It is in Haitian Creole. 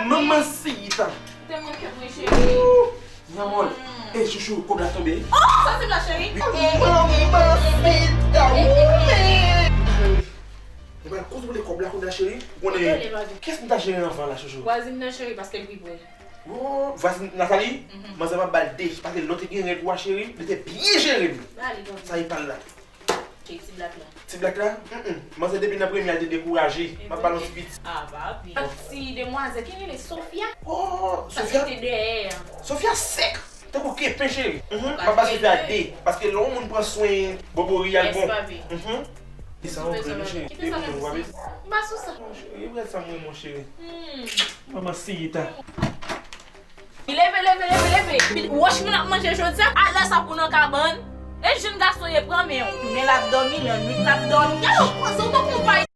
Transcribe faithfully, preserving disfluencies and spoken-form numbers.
Manman sita. Ou te manke mwen, cheri. Manman. E chouchou, kòb la tonbe. Oh, sa se la, cheri. Manman sita. Ou pa kouz boule kòb la kounye a, cheri. Ou konnen kiyès m ta jere anvan la, chouchou? Vwazin nan, cheri, paske l pi pre. Oh, vwazin Nathalie, manzè pa bal de, paske lè w te gen règ ou a, cheri, li te byen jere m. Sa e pa l la. Ti blak la. Ti blak la? Mm-mm. Manzè depi nan premye a te dekouraje. M ap bal yon ti piti. Ah, papi. Ti demwazèl ki rele Sofia. Oh, Sofia? Sa se te dèyè a. Sofia sèk. Tankou kepen, cheri. Mhm. M ap bal Sofia de. Paske lè yon moun pran swen bobori a, l bon. Yes, papi. Mhm. E sa w pran, cheri. Kite sa nan pisi. M pa sou sa. Cheri, e brèd sa mwen, mon cheri. Hmm. Manman sita. Leve, leve, leve, leve. Wòch moun ap manje jodi a. Alè sa pou nan kabann. E jenn gason ye pran men w. Men l ap dòmi, lannwit l ap dòmi. Gade w pran sa, w tankou yon pay.